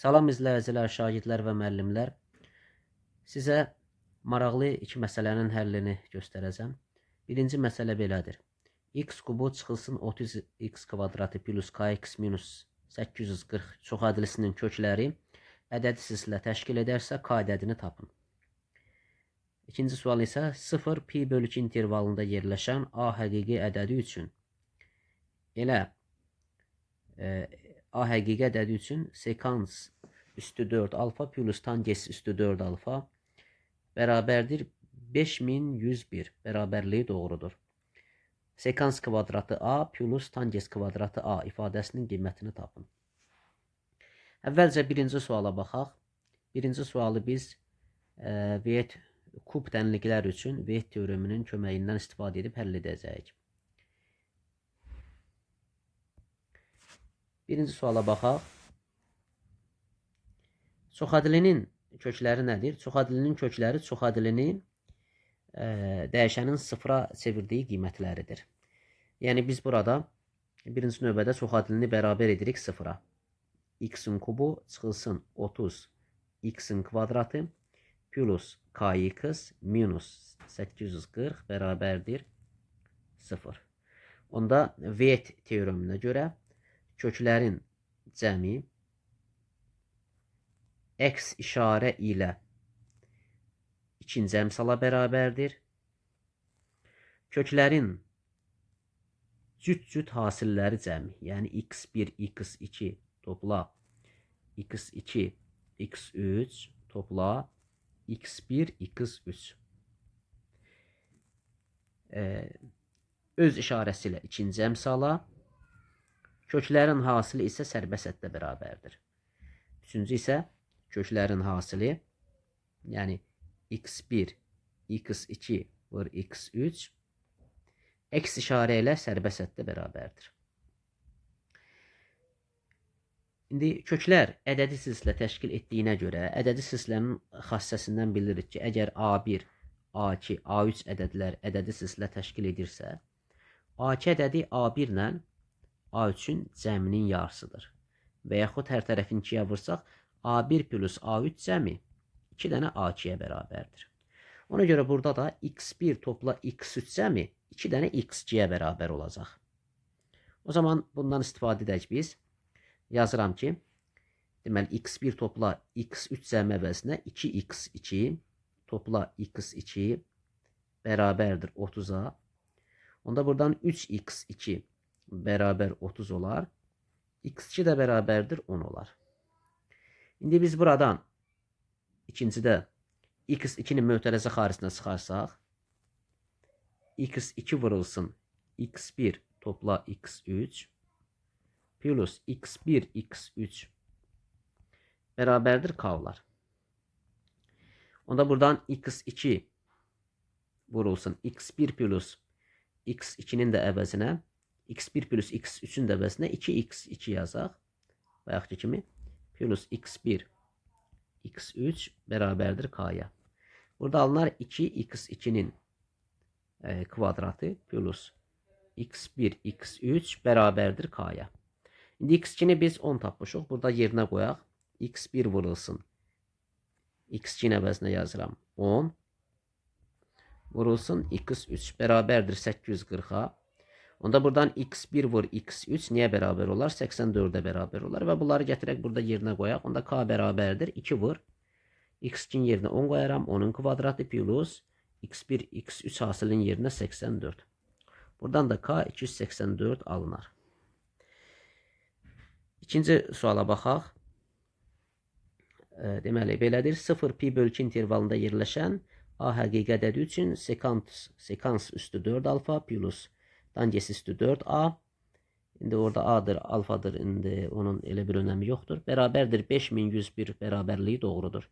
Salam izləyicilər, şagirdlər və müəllimlər. Sizə maraqlı iki məsələnin həllini göstərəcəm. Birinci məsələ belədir. X kubu çıxılsın 30x kvadratı plus kx minus 840 çoxədlisinin kökləri ədədi silsilə təşkil edərsə k ədədini tapın. İkinci sual isə 0 pi bölü 2 intervalında yerləşən a həqiqi ədədi üçün elə a həqiqi ədədi üçün sekans üstü 4 alfa plus tangens üstü 4 alfa bərabərdir 5101 bərabərliyi doğrudur. Sekans kvadratı a plus tangens kvadratı a ifadəsinin qiymətini tapın. Əvvəlcə birinci suala baxaq. Birinci sualı biz Viet kub tənliklər üçün Viet teoreminin köməyindən istifadə edib həll edəcəyik. Birinci suala baxaq. Çoxədlinin kökləri nədir? Çoxədlinin kökləri çoxədlinin dəyişənin sıfıra çevirdiyi qiymətləridir. Yəni biz burada birinci növbədə çoxədlini bərabər edirik sıfıra. X-in kubu çıxılsın 30 x-in kvadratı plus kx minus 840 bərabərdir 0. Onda Viet teoreminə görə köklərin cəmi əks işarə ilə ikinci əmsala bərabərdir. Köklərin cüt-cüt hasilləri cəmi, yəni x1, x2 topla x2, x3 topla x1, x3. Öz işarəsi ilə ikinci əmsala, köklərin hasili isə sərbəst həddə bərabərdir. Üçüncü isə köklərin hasili, yəni x1, x2 vur x3 əks işarə ilə sərbəst həddə bərabərdir. İndi köklər ədədi silsilə təşkil etdiyinə görə ədədi silsilənin xassəsindən bilirik ki, əgər A1, A2, A3 ədədlər ədədi silsilə təşkil edirsə, A2 ədədi A1 ilə A3-ün cəminin yarısıdır. Və yaxud hər tərəfini 2-yə vursaq, A1 plus A3 cəmi 2 dənə A2-yə bərabərdir. Ona görə burada da x1 topla x3 cəmi 2 dənə x2-yə bərabər olacaq. O zaman bundan istifadə edək biz. Yazıram ki, deməli x1 topla x3 cəmi əvəzinə 2x2 topla x2 bərabərdir 30-a. Onda buradan 3x2 bərabər 30 olar. x2 də bərabərdir 10 olar. İndi biz buradan ikincidə x2-ni mötərizə xaricinə çıxarsaq, x2 vurulsun x1 topla x3 plus x1 x3 bərabərdir k olar. Onda buradan x2 vurulsun x1 plus x2-nin də əvəzinə x1 plus x3-ün də əvəzinə 2x2 yazaq. Bayaqki kimi plus x1 x3 bərabərdir k-ya. Burada alınar 2x2-nin kvadratı plus x1 x3 bərabərdir k-ya. İndi x2-ni biz 10 tapmışıq. Burada yerinə qoyaq. x1 vurulsun. x2-nin əvəzinə yazıram 10 vurulsun x3 bərabərdir 840-a. Onda buradan x1 vur x3 niyə bərabər olar? 84-ə bərabər olar. Və bunları gətirək burada yerinə qoyaq. Onda k bərabərdir 2 vur. x2-nin yerinə 10 qoyaram. 10-un kvadratı plus x1 x3 hasilin yerinə 84. Buradan da k 284 alınar. İkinci suala baxaq. Deməli, belədir. 0 pi bölü 2 intervalında yerləşən a həqiqi ədədi üçün sekans üstü 4 alfa plus tangens üstü 4a. İndi orada a-dır, alfadır. İndi onun elə bir önəmi yoxdur. Bərabərdir 5101 bərabərliyi doğrudur.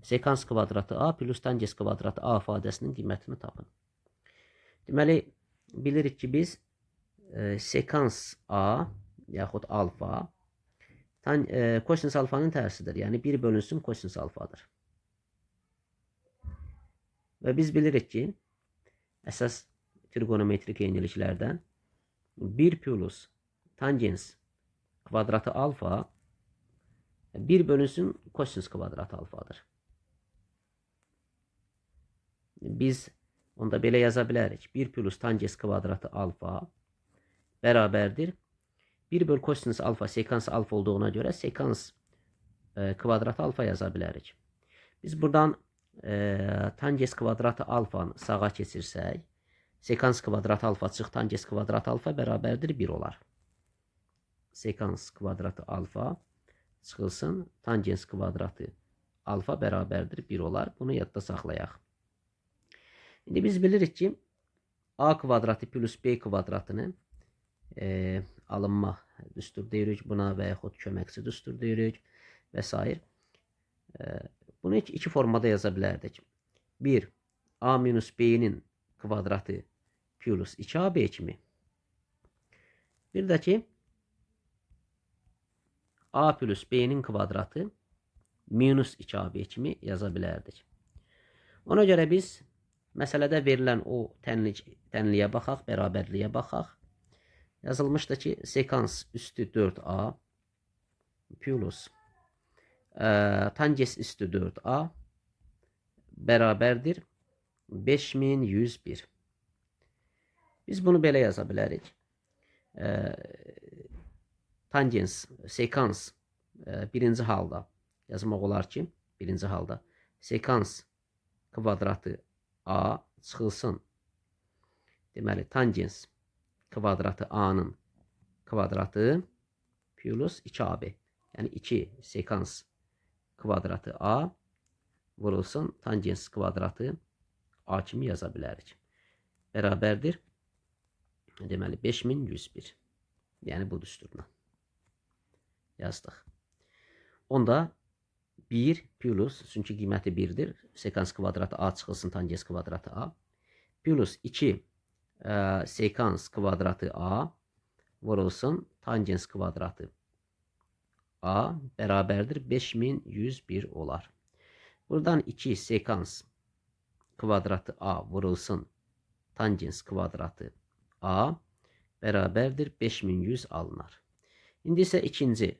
Sekans kvadratı a plus tangens kvadratı a ifadəsinin qiymətini tapın. Deməli, bilirik ki, biz sekans a yaxud alfa kosinus alfanın tərsidir. Yəni 1 bölünsün kosinus alfadır. Və biz bilirik ki, əsas trigonometrik eyniliklərdən 1 plus tangens kvadratı alfa 1 bölünsün kosinüs kvadratı alfadır. Biz onda belə yaza bilərik. 1 plus tangens kvadratı alfa bərabərdir. 1 böl kosinüs alfa sekans alfa olduğuna görə sekans kvadratı alfa yaza bilərik. Biz buradan tangens kvadratı alfanı sağa keçirsək, sekans kvadratı alfa çıx tangens kvadratı alfa bərabərdir 1 olar. Sekans kvadratı alfa çıxılsın tangens kvadratı alfa bərabərdir 1 olar. Bunu yadda saxlayaq. İndi biz bilirik ki, a kvadratı plus b kvadratını alınma düstur deyirik buna və yaxud köməkçi düstur deyirik və s. Bunu iki formada yaza bilərdik. 1. A minus b-nin kvadratı plus 2ab kimi. Bir də ki, a plus b-nin kvadratı minus 2ab kimi yaza bilərdik. Ona görə biz məsələdə verilən o tənliyə baxaq, bərabərliyə baxaq. Yazılmışdı ki, sekans üstü 4a plus tangens üstü 4a bərabərdir 5101. Biz bunu belə yaza bilərik. Tangens, sekans birinci halda yazmaq olar ki, birinci halda sekans kvadratı a çıxılsın. Deməli, tangens kvadratı a-nın kvadratı plus 2ab. Yəni 2 sekans kvadratı a vurulsun tangens kvadratı a kimi yaza bilərik. Bərabərdir. Deməli 5101. Yəni bu düsturla yazdıq. Onda 1 plus, çünki qiyməti 1-dir. Sekans kvadratı a çıxılsın tangens kvadratı a. Plus 2 sekans kvadratı a vurulsun tangens kvadratı a bərabərdir 5101 olar. Buradan 2 sekans kvadratı a vurulsun tangens kvadratı a bərabərdir 5100 alınar. İndi isə ikinci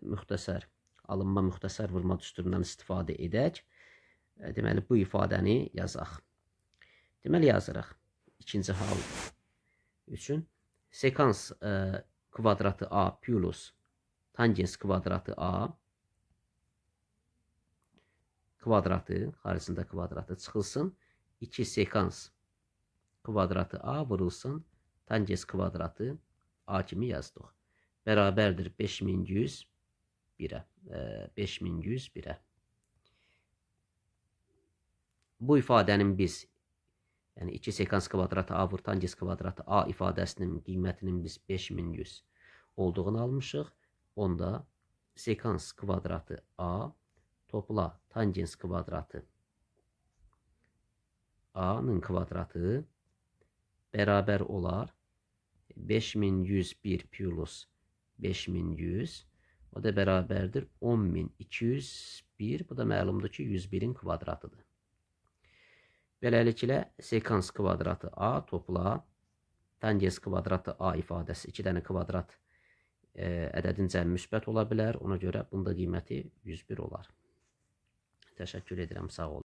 müxtəsər alınma müxtəsər vurma düsturundan istifadə edək. Deməli bu ifadəni yazaq. Deməli yazırıq. İkinci hal üçün sekans kvadratı a plus tangens kvadratı a kvadratı, xaricində kvadratı çıxılsın. 2 sekans kvadratı a vurulsun tangens kvadratı a kimi yazdıq. Bərabərdir 5101-ə. 5101-ə. Bu ifadənin biz, yəni 2 sekans kvadratı a vur tangens kvadratı a ifadəsinin qiymətinin biz 5100 olduğunu almışıq. Onda sekans kvadratı a topla tangens kvadratı a-nın kvadratı bərabər olar 5101 plus 5100, o da bərabərdir 10201. Bu da məlumdur ki, 101-in kvadratıdır. Beləliklə sekans kvadratı a topla tangens kvadratı a ifadəsi 2 dənə kvadrat ədədin cəmi müsbət ola bilər. Ona görə bunda qiyməti 101 olar. Təşəkkür edirəm. Sağ olun.